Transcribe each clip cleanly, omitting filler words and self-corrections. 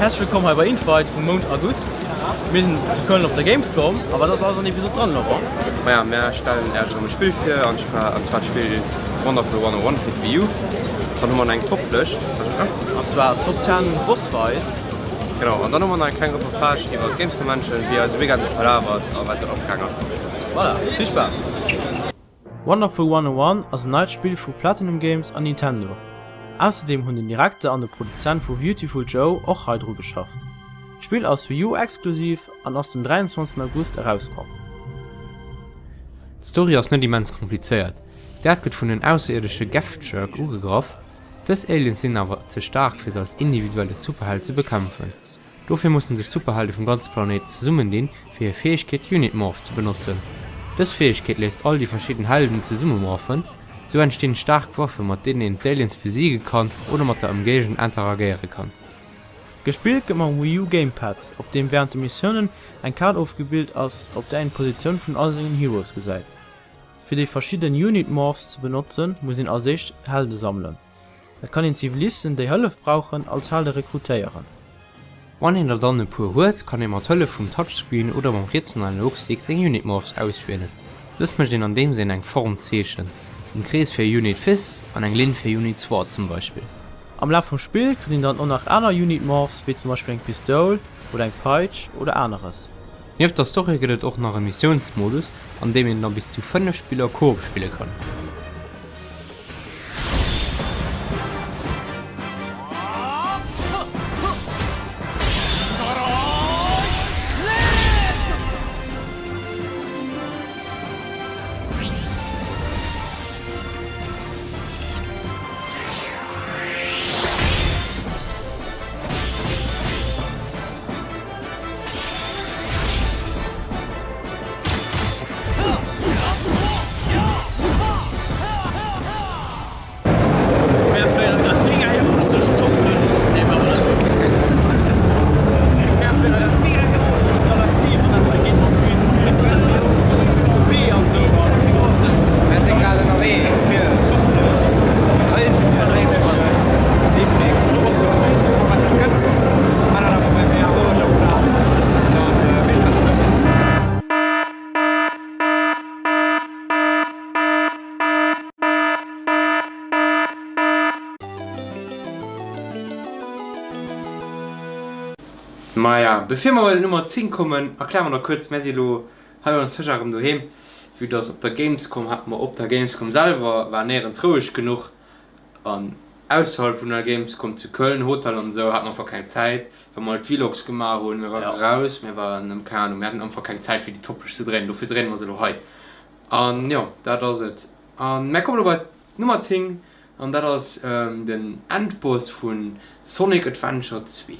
Häerzlech wëllkomm hei bei Infight vum Mount August. Mir sinn zu Köln op der Gamescom. A wat ass alles an der Episode dran, Laurent? Maja, mär stellen Äerch erëm e Spill vir, an zwar d'Spill Wonderful 101 fir d'Wii U. Dann hu mer nach eng Top-Lëscht. An zwar Top 10 Boss Fights. Genau, an dann hu mer nach eng kleng Reportage iwwer d'Games Convention, wéi eise Weekend sou verlaf ass a wat do abgaang ass. Voilà, vill Spaass! Wonderful 101 ass en neit Spill vu Platinum Games an Nintendo. Ausserdeem hunn den Direkter an de Produzent vu Viewtiful Joe och hei dru geschafft. D'Spill ass Wii U exklusiv an ass den 23 August erauskomm. D'Story ass net immens komplizéiert. D'Äerd gëtt vun den ausserierdesche Geftsherk ugegraff. Dës Aliens sinn awer ze staark fir se als individuelle Superheld ze bekämpfen. Dofir mussen sech d'Superhelde vum ganze Planéit zesummendinn, fir hir Fäegkeet Unit Morph ze benotzen. Dës Fäegkeet léisst all déi verschidden Helden zesumme morphen. Sou entstinn staark Waffen, mat deenen een d'Aliens besiege kann oder mat der Ëmgéigend interagéiere kann. Gespillt gëtt mam Wii U Gamepad, op deem wärend de Missiounen eng Kaart ofgebilt ass, op där een d'Positioun vun all sengen Heroes gesäit. Fir déi verschidden Unit Morphs ze benotzen, muss een als éischt Helde sammelen. Et kann een Zivilisten, déi Hëllef brauchen, als Helde rekrutéieren. Wann een der dann e puer huet, kann ee mat Hëllef vum Touchscreen oder mam rietsen Analogstick seng Unit Morphs auswielen. Dëst mécht een andeems een eng Form zeechent, en Krees fir Unit Fist an eng Linn fir Unit Sword zum Beispill. Am Laf vum Spill kritt een dann och nach aner Unit Morphs, wéi zum Beispill eng Pistoul oder eng Peitsch oder aneres. Nieft der Story gëtt et och nach e Missiounsmodus, an deem een da bis zu 5 Spiller Koop spille kann. Mär féieren grad mega heroesch duerch d'Toplëscht, nee maache mer net, mär féiere grad mega heroesch duerch d'Galaxie, wann dat hei geet mam Greenscreen, da sinn mir OP an sou an mega awesome. Mär si grad ënnerwee fir d'Toplëscht, eis perséinlech Liiblingsbosse. Kucke wat dat gëtt. Maan dat awer mol méi roueg am Plaz. Dann vill Spaass domat. Maja, bevir mer bei den Nummer 10 kommen, erkläre mer nach kuerz, mär si elo hei bei ons sécher erëm doheem, vue dass op der Gamescom hate mer op der Gamescom selwer war néierens roueg genuch an Ausserhalb vun der Gamescom zu Köln, Hotel an esou, haten einfach keng Zäit, well mer halt Vlogs gemaach hunn, mir waren raus, mir waren, keng Ahnung, mir haten einfach keng Zäit fir déi Topics ze dréinen, dofir dréine mer se elo hei. An jo, dat ass et. An mär kommen elo bei d'Nummer 10 an dat ass den Endboss vu Sonic Adventure 2.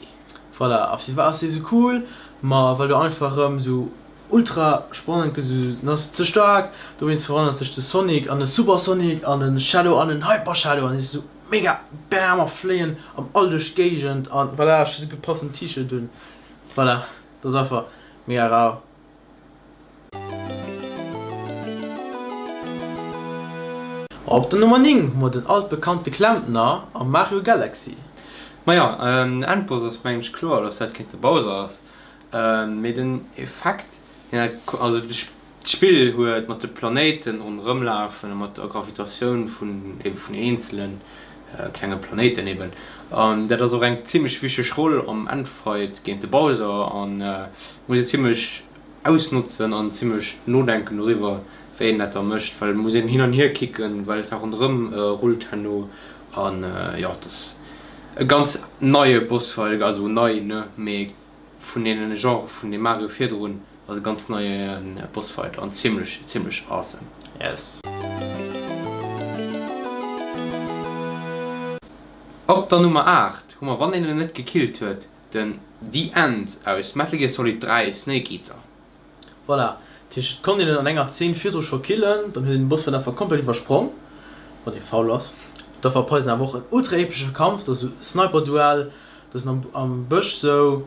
Voilà, a firwat ass dee sou cool? Ma well du einfach erëm sou Ultra spannend, den ass ze staark, dowéinst verwandelt sech de Sonic an e Super Sonic an e Shadow an en Hyper Shadow an si sou mega bam a fléien am all duerch d'Géigend an voilà, ech hu sou gepassend T-Shirt un, voilà, dat ass einfach mega rau. Op der Nummer 9 hu mer den altbekannte Klempner am Mario Galaxy. Maja, den Endboss ass mengen ech kloer, dass dat kéint de Bowser ass. Mee den Effekt deen dat, also d'Spill huet mat de Planéiten ronderëm lafen a mat der Gravitatioun vun eben vun eenzele klenge Planéiten eben, an dat ass och eng zimmlech wichteg Roll am Endfight géint de Bowser an muss ee zimmlech ausnotzen an zimmlech nodenken doriwwer wéi een dat da mécht, well et muss een hin an hier kicken, well et da ronderëm rullt herno an jo et ass e ganz neie Bossfight, also nei ne mee Vun deenen Genre vun dem Mario virdrun ass e ganz neie Bossfight an zimmlech zimmlech awesome. Yes. Op der Nummer 8 hu mer, wann een en net gekillt huet, den The End aus Metal Gear Solid 3 Snake Eater. Voilà, dat heescht et konnt een en an enger Zeen virdru scho killen, dann huet een den Bossfight einfach komplett iwwersprong, wann ee faul ass. Da verpasst een awer och en ultra epesche Kampf, dat ass esou Sniper-Duell, dat ass am am Bësch sou,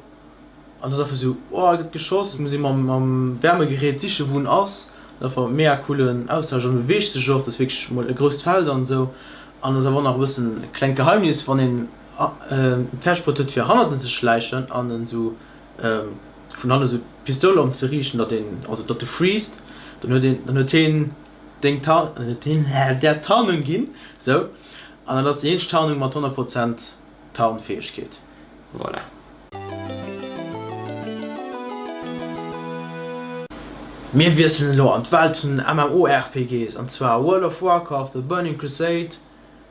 an dat ass einfach sou, oh e gëtt geschoss, muss ee mam mam Wärmegerät siche wou en ass. Dat ass einfach e mega coolen Austausch an e beweegt sech och, dat ass wierklech mol e grousst Feld an esou. An ass awer och nach e bëssen e klengt Geheimnis, wann een. et fäerdeg bruet huet fir hannert en ze schläichen an en esou vun hanne sou d'Pistoul op en ze riichten, datt een, also datt e freest, dann huet een, dann huet heen deng Tarn, dann huet heen där Tarnung ginn, sou, an dat ass déi eenzeg Tarnung mat 100 Prozent Tarnfäegkeet. Voilà. Mir wiesselen elo an d'Welt vun den MMORPGs, an zwar World of Warcraft, The Burning Crusade.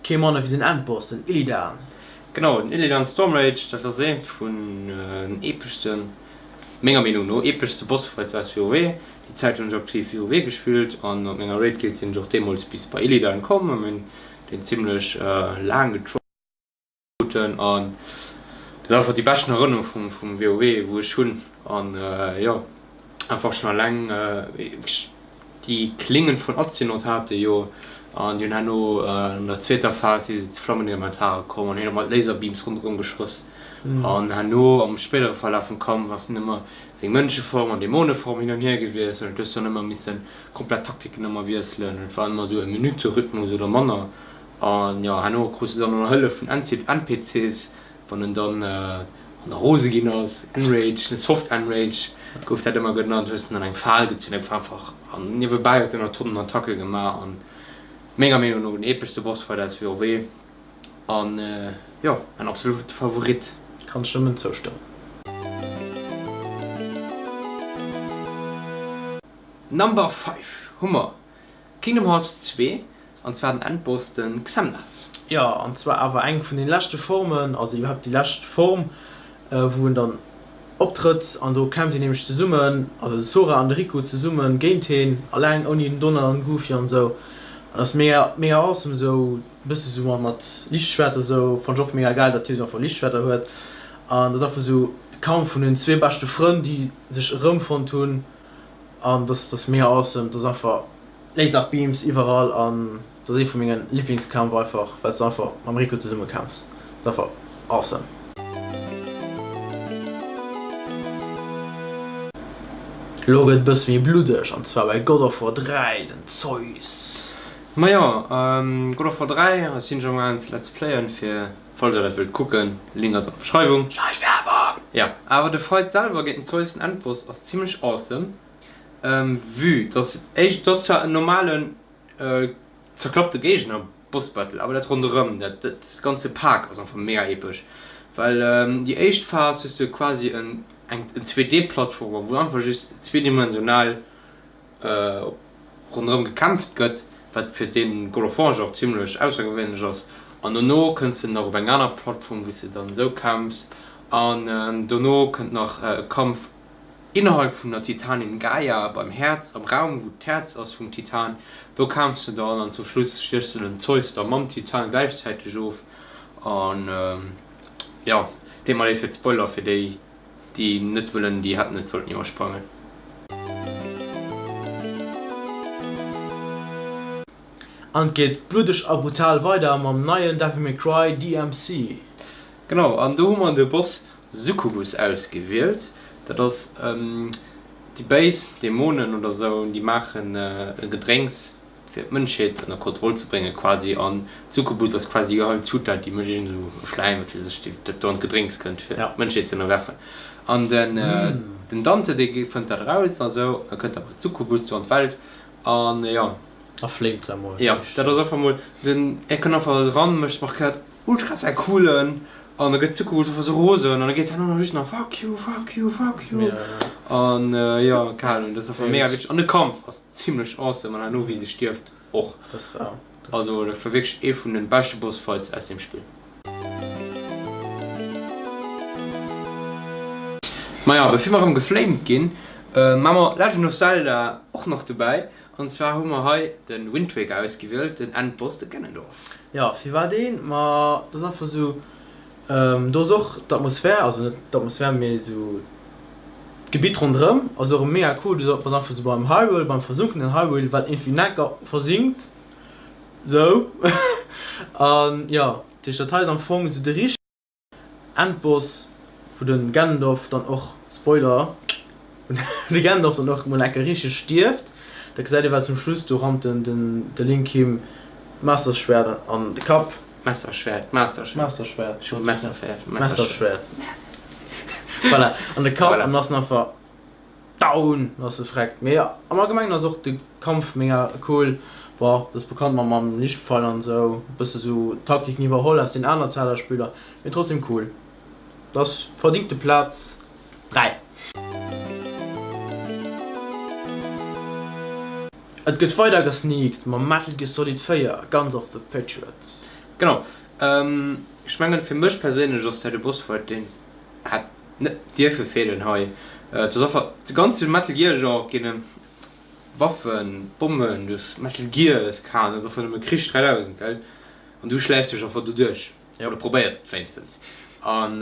Kee manner wéi den Endboss, den Illidan. Genau, den Illidan Stormrage, dat ass eent vun den epeschsten, menger Meenung no, epeschste Bossfights aus WoW. Déi Zäit hunn ech aktiv WoW gespillt an mat menger Raid Guild sinn ech och deemools bis bei Illidan komm a mir hunn deen zimmlech laang getroten an dat ass einfach déi beschten Erënnerung vum WoW wou ech hunn an jo. Einfach schon alleng déi Klinge vun Azzinoth hate jo an déi hunn herno an der zweeter Phas si se zu Flammenelementarer komm an hunn ëmmer Laserbeams ronderëm geschoss an herno am spéidere Verlaf vum Kampf ass en ëmmer seng Mënscheform an Dämoneform hin an hier gewiesselt an du hues dann ëmmer misse komplett Taktiken ëmmer wiesselen. Et war ëmmer esou e Minutte-Rhythmus oder manner an jo herno krus de dann och nach Hëllef vun NPCs Wann en dann an der rose ginn ass, Enrage, ne Soft Enrage gouf dat ëmmer genannt, hues de dann eng Fal gezunn, einfach einfach an niewebäi huet en nach Tonnen Attacke gemaach an menger Meenung no den epeschste Bossfight aus WoW an jo mäin absolute Favorit. Kann ech nëmmen zoustëmmen. Number 5 hu mer Kingdom Hearts 2, an zwar den Endboss, den Xemnas. Jo, an zwar awer eng vun den leschte Formen, also iwwerhaapt déi lescht Form, wou en dann optrëtt. An do kämpft een nämlech zesummen, also de Sora an de Riku zesummen géint heen, alleng, ouni den Donald an den Goofy an esou. An ass mega, mega awesome esou, e bësse sou mat Liichtschwerter esou, fannt ech och mega gäil, datt hie sou einfach Liichtschwerter huet. An dat ass einfach sou de Kampf vun den zwee beschte Frënn, déi sech erëmfonnt hunn. An dass dass mega awesome, dass einfach Laser Beams iwwerall an dass ee vu mengen Lieblingskämpf einfach well s de einfach mam Rico zesumme kämpfs, ass einfach awesome. Lo gëtt e bësse méi bluddeg an zwar bei God of War 3, den Zeus. Majo, God of War 3 sinn ech amgaangen ze Let's Playen fir Falls der dat wëllt kucken, Link ass an der Beschreiwung. Schleichwerbung! Jo, awer de Fight selwer géint den Zeus, den Endboss, ass zimlech awesome, vue dass et éischt, et ass zwar en normalen zerklappte Géigner Boss Battle, awer dat ronderëm, dat dat ganze Pak ass einfach mega epesch, well déi éischt Phas hues de quasi en eng en 2D Plattformer wou einfach just zweedimensional ronderëm gekämpft gëtt, wat fir dee God of War Genre zimlech aussergewéinlech ass. An dono kënns de nach op eng aner Plattform, wou s de dann esou kämpfs. An dono kënnt nach e Kampf innerhalb vun der Titanin Gaia beim Häerz, am Raum wou d'Häerz ass vum Titan. Do kämpfs de dann an zum Schluss stiechs de den Zeus da mam Titan gläichzäiteg of. An jo, deet mer leed fir d'Spoiler fir déi, Déi net wëllen, déi hätten net sollten iwwersprangen. An et geet bluddeg a brutal weider mam neien Devil May Cry DMC. Genau, an do hu mer de Boss Succubus ausgewielt. Dat ass déi béis Dämonen oder sou, déi maachen e Gedrénks fir d'Mënschheet ënner Kontroll ze bréngen quasi an d'Succubus ass quasi déi geheim Zutat déi mécht iergend esou e Schläim wat weess ech dee dat do an d'Gedrénks kënnt fir d'Mënschheet ze ënnerwerfen an den den Dante dee fënnt dat eraus a sou da kënnt da mol d'Succubus do an d'Welt an jo. A flamet se emol. Jo dat ass einfach mol den e kënnt einfach eran mécht markéiert ultra säi coolen an da gëtt d'Succubus einfach sou rosen an da geet herno nach just nach fuck you fuck you fuck you an jo keng Ahnung dat ass einfach mega witzeg an de Kampf ass Zimlech awesome an herno wéi se stierft och. Also dat war wierklech ee vun den beschte Boss Fights aus dem Spill. Maja, bevir mer erëm geflamed ginn, maa mer Legend of Zelda och nach dobäi. An zwar hu mer hei den Wind Waker ausgewielt, den Endboss, de Ganondorf. Jo, firwat een? Ma dat ass einfach sou, Do ass och d'Atmosphär, also net d'Atmosphär, mee esou d'Gebitt ronderëm ass och mega cool. Du bass einfach esou beim Hyrule, beim versunkenen Hyrule, wat iergendwéi necker versinkt sou. An jo, dat heescht dat hei ass am Fong esou de richtegen Endboss, wou de Ganondorf dann och, Spoiler, wou de Ganondorf dann och mol enke richteg stierft. Dat gesäit ee well zum Schluss, do rammt den de Link him d'Master Schwert an de Kapp. Messerschwert, Masterschwert. Masterschwert. Ech hu Messerschwert. Messerschwert. Voilà, an de Kapp, an ass en einfach down, an ass e freckt. Mee am Allgemengen ass och de Kampf mega cool. Bon, dat ass bekannt mam mam Lichtpfeil an esou, e bësse sou Taktiken iwwerholl aus den aner Zelda-Spiller, mee trotzdem cool. Dat ass verdingte Plaz 3. Et gëtt weider gesneakt mam Metal Gear Solid 4, Guns of the Patriots. Genau, ech mengen fir mech perséinlech ass dat e Bossfight deen hätt net dierfe feelen hei. Et ass einfach de ganze Metal Gear Genre ginn em Waffen, Bommen, du hues Metal Gears gehaen, dat ass einfach nëmme Krich 3000 gell, an du schläifs dech einfach doduerch oder probéiers et wéinstens. An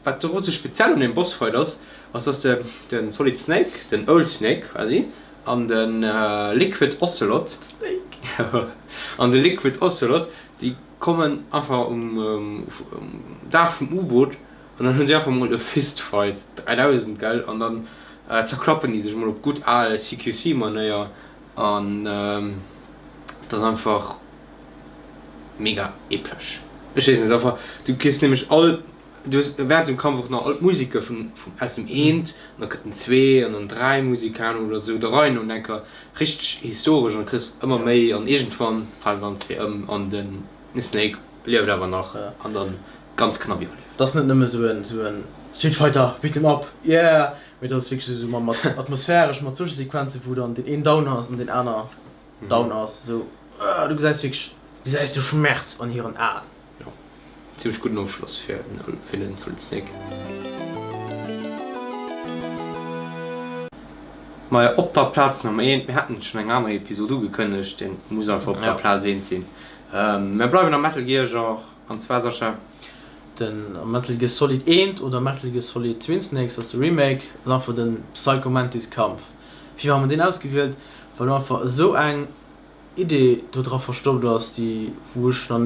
Wat doru sou speziell un deem Bossfight ass, ass dass de den Solid Snake, den Old Snake quasi, an de Liquid Ocelot, an de Liquid Ocelot, déi kommen einfach um Daach vum U-Boot an dann hunn si einfach mol e Fistfight 3000, gell, an dann zerklappen déi sech mol op gutt al CQC-Manéier an et ass einfach mega epesch. Ech weess net, einfach du kriss nämlech all, du hues während dem Kampf och nach all d'Museke vun vum aus dem eent an da kënnt den zwee an dann 3 Musek keine Ahnung oder sou der Rei no an enker richteg historesch an kriss ëmmer méi an iergendwann falen se allen zwee ëm an den Snake lieft awer nach an dann ganz knapp iwwerlieft. Et ass net nëmme sou en sou en Street Fighter Beat 'em up, yeah, mee et ass wierklech sou mat atmosphäresch mat Zwëschesequenzen wou dann deen een down ass an deen aner down ass sou du gesäis wierklech du gesäis de Schmerz an hiren Aen. Jo, zimmlech gudden Ofschloss fir fir den Solid Snake. Majo, op der Plaz Nummer eent, mir haten et schonn eng aner Episod ugekënnegt, deen muss einfach op der Plaz eent sinn. Mir bleiwen am Metal Gear Genre, an zwar, Sascha? Den Metal Gear Solid eent oder Metal Gear Solid Twin Snakes ass de Remake, ass einfach den Psycho Mantis Kampf. Firwat hu mer deen ausgewielt? Well do einfach esou eng Idee do dra verstoppt ass, déi wou ech nach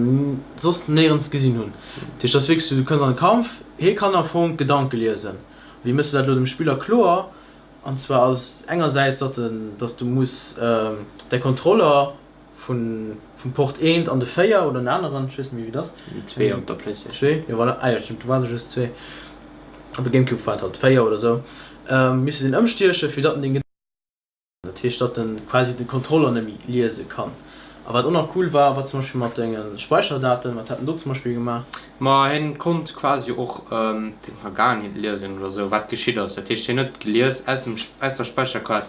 soss néierens gesinn hunn. Dat heescht, dat ass wierklech esou, du kënns an de Kampf, hie kann am Fong Gedanke liesen. Wéi méchs du dat elo dem Spiller kloer? An zwar ass engersäits, datt en, datt du muss däi Kontroller vun vum Port eent an de 4 oder en aneren, ech weess net méi wéi et ass. Zwee op der Playstation. Zwee, jo voilà, ah jo stimmt, do ware se just zwee. Op der Gamecube waren et halt 4 oder esou. Misst de deen ëmstiechen, fir datt en deng. Dat heescht, datt en quasi de Kontroller net méi liese kann. A wat och nach cool war, war zum Beispill mat denge Speicherdaten. Wat hat en do zum Beispill gemaach? Ma hien konnt quasi och deng Vergaangenheet liesen oder sou, wat geschitt ass. Dat heescht, hien huet gelies aus dem, aus der Speicherkaart,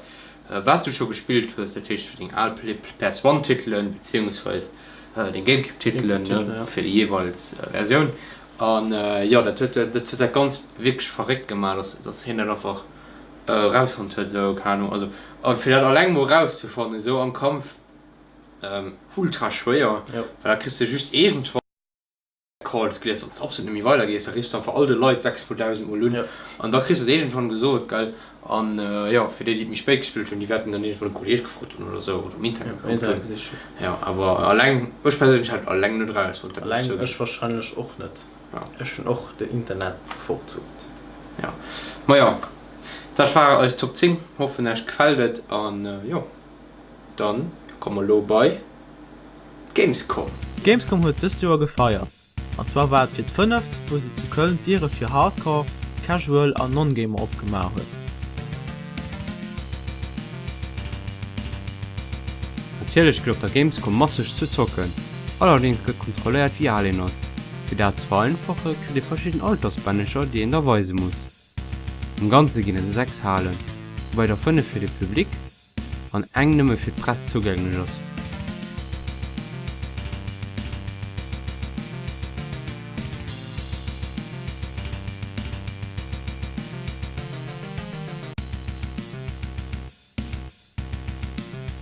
wat s du scho gespillt hues, dat heescht fir deng al PS-One-Titelen, beziehungsweis deng Gamecube-Titelen, ne, fir déi jeeweils Versioun. An jo, dat huet dat huet dat Ganzt wierklech verréckt gemaach, dass, dass hien dat einfach erausfonnt huet esou, keng Ahnung, also a fir dat alleng mol erauszefannen esou am Kampf, ultra schwéier, well da kriss de just iergendwann Calls gelies, wann s de absolut net méi weider gees, da riffs de einfach all de Leit 6 mol 1000 mol un an da kriss de et iergendwann gesot, gell. An jo, fir déi déi et méi spéit gespillt hunn, déi wäerten dann iergendwann e Kolleeg gefrot hunn oder esou oder um Internet gekuckt hunn. Jo, awer alleng, ech perséinlech hätt et alleng net erausfonnt, dat muss ech zouginn. Alleng ech warscheinlech och net. Ech hunn och den Internet bevorzugt. Jo, majo, dat war eis Top 10. Hoffen Äech gefällt et an jo, dann komme mer lo bei d'Gamescom. D'Gamescom huet dëst Joer gefeiert, an zwar war et fir d'fënneft, wou se zu Köln d'Diere fir Hardcore, Casual an Non-Gamer opgemaach huet. Natierlech gëtt op der Gamescom masseg ze zocken, allerdéngs gëtt kontrolléiert wéi al een ass. Fir dat ze vereinfache kritt ee verschidden Altersbännecher déi een da weise muss. Am Ganze ginn et 6 Halen, woubäi der 5 fir de Public an eng nëmme fir d'Press zougänglech ass.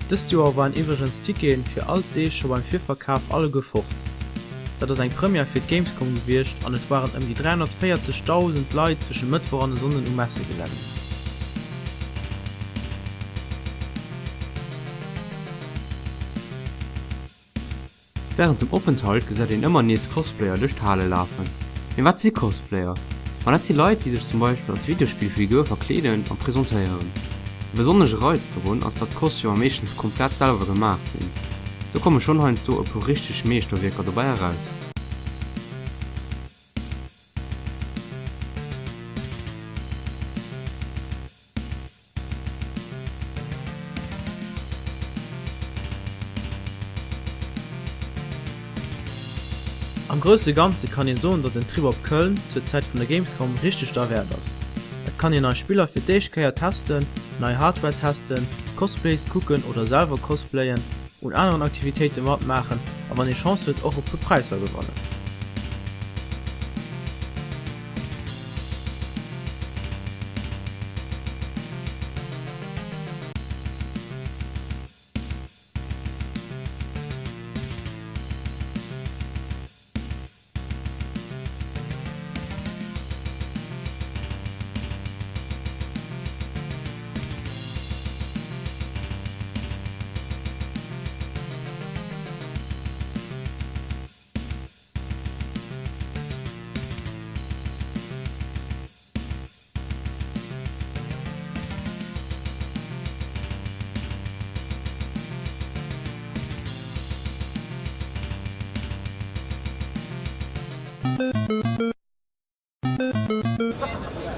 Dëst Joer waren iwwregens d'Ticketen fir all d'Deeg scho beim Virverkaf alleguer fort. Dat ass eng Première fir d'Gamescom gewiescht an et waren ëm déi 340.000 Leit tëschent Mëttwoch an e Sonnden um Messegelände. Wärend dem Openthalt gesäit een ëmmer nees Cosplayer duerch d'Hale lafen. Mee wat si Cosplayer? Ma dat si Leit, déi sech zum Beispill als Videospillfigur verkleeden a presentéieren. De besonnesche Reiz dorun ass, datt d'Kostümer meeschtens komplett selwer gemaach sinn. Do komme schonn heiansdo e puer richteg Meeschterwierker dobäi eraus. Am grousse Ganze kann ee soen, datt en Trip op Köln zur Zäit vun der Gamescom richteg derwäert ass. Et kann een nei Spiller fir d'éischt Kéier testen, nei Hardware testen, Cosplays kucken oder selwer cosplayen, un aneren Aktivitéite matmaachen a wann ee Chance huet och e puer Präisser gewannen.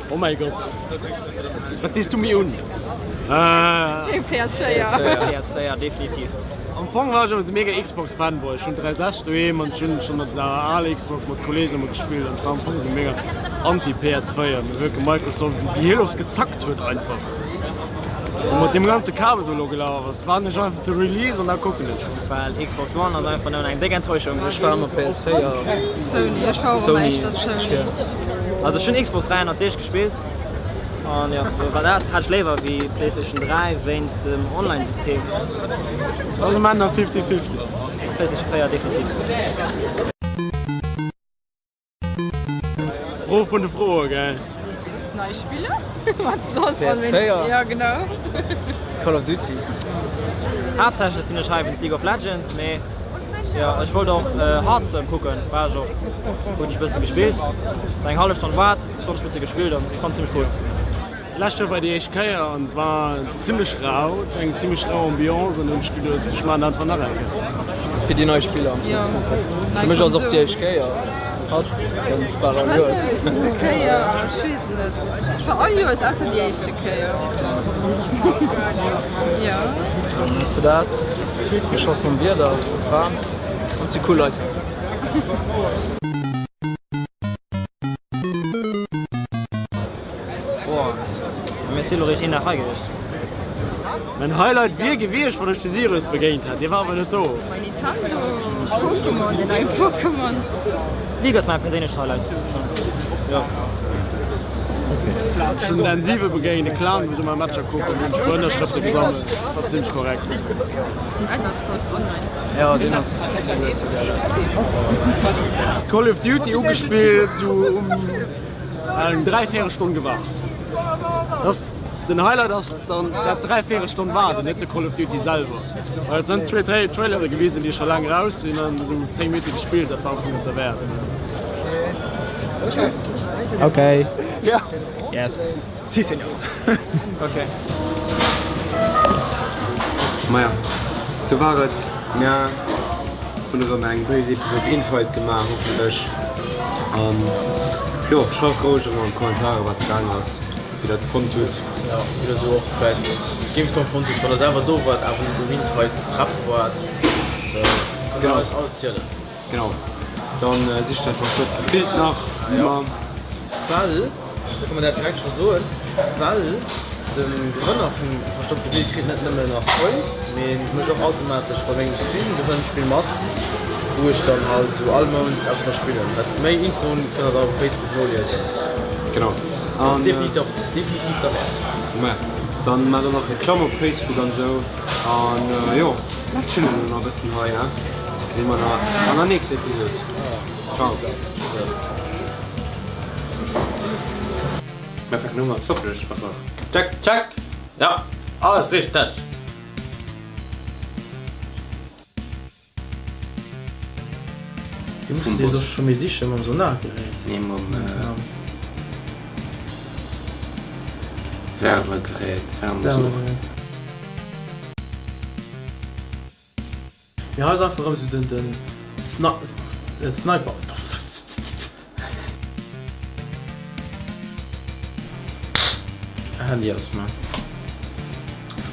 Oh mäi Gott, wat dees du mir un? PS4. PS4, definitiv. Am Fong war ech ëmmer sou mega Xbox Fanboy. Ech hunn 360 doheem an ech hunn schonn op der aler Xbox mat Kollegen ëmmer gespillt an ech war am Fong sou mega anti PS4, mee wierklech Microsoft esou déi Helos gesackt huet einfach. An mat deem ganze Kabes elo gelaf ass, waarden ech einfach de Release an da kucken ech. Well Xbox One ass einfach nëmmen eng déck Enttäuschung. Ech war ëmmer PS4. Sony, ech war och ëmmer éischter Sony. Also ech hunn Xbox 360 gespillt an jo, well dat hat ech léiwer wéi Playstation 3 wéinst dem Online System. Also man nach 50 50. Playstation 4 definitiv. Fro vun de Froe gell? Nei Spiller? Wat soss? PS4? Ja genau. Call of Duty. Haaptsächlech sinn ech hei wéinst League of Legends, mee jo ech wollt och Hearthstone kucken, war ech och, hunn ech e bësse gespillt, sou eng hallef Stonn waart, 20 Minutte gespillt an ech fand zimmlech cool. D'lescht Joer war déi éischt Kéier an et war zimmlech rau, et war eng zimmlech rau Ambiance an hunn ech geduet, ech maachen dat einfach nach eng Kéier. Fir déi nei Spiller am Fong ze kucken. Fir mech ass och déi éischt Kéier, hatt kënnt bal all Joers. Fënnefte Kéier, ech weess net, ech war all Joers ausser déi éischte Kéier, jo. Dann hues du dat, vill Chance mam Wieder, et ass waarm an et si cool Leit hei. Boah, mir si lo réischt een Dag hei gewiescht. Mäin Highlight wier gewiescht, wann ech de Sirius begéint hätt. Dee war awer net do. Mein Nintendo, Pokémon, den neie Pokémon. League ass mäin perséinlecht Highlight schon, jo. Ech hunn den N7 begéint, e Clown, wou se ëmmer Matcher kucken, hunn ech puer Ënnerschrëfte gesammelt, war zimmlech korrekt. Elder Scrolls Online. Jo, deen ass net sou geil aus. Call of Duty ugespillt, sou um. Eng dräivéierel Stonn gewaart. Das, den Highlight ass dann dat dräivéierel Stonn waarden, net de Call of Duty selwer. Well et sinn zwee Tra Trailere gewisen, déi scho laang raus sinn an esou 10 Minutte gespillt, dat war am Fong net derwäert. Okay. Ja. Yes. Si Senor. Ok. Maja, do war et. Mir hunn erëm eng béis Episode Infight gemaach, hoffentlech. An jo, schreift roueg erëm an d'Kommentare wat gaang ass, wéi der et fonnt hutt. Jo, wéi der sou och vläit d'Gamescom fonnt hutt, wann der selwer do waart, awer net um Infight Treffen waart. Sou, kënnt der eis alles zielen. Genau, dann sicht einfach flott Bild nach wéi ëmmer. Well, da kann man dat direkt scho soen, well de Gewënner vum verstoppte Bild kritt net nëmmen nach Points, mee mécht och automatesch bei mengem Stream-Gewënnspill mat, wou ech dann halt sou all Mount eppes verspillen. Dat méi Infoen kënnt der da op Facebook noliesen. Genau. Dat ass definitiv derwäert. Mä dann maacht och nach Reklamm op Facebook an esou. An jo, mir chillen elo nach e bëssen hei, he? Gesi mer nach an der nächster Episode. Ciao. Mir fänken u mat Zoppelech einfach. Check, check! Ja, alles richteg! Dir musst dir soss scho méi sichen mam Sonargerät. Nee, mam Wärmegerät, Wärmesuch. Mee hei ass einfach erëm esou den den Sniper. Handy aus man.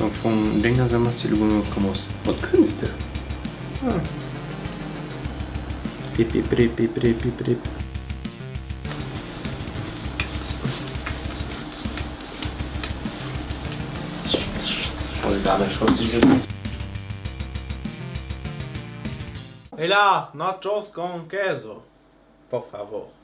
Am Fong deng ass emmer Stil wou komm ass. Wat kënns de? Bip bip brip bip brip bip brip. Hola, nachos con queso, por favor.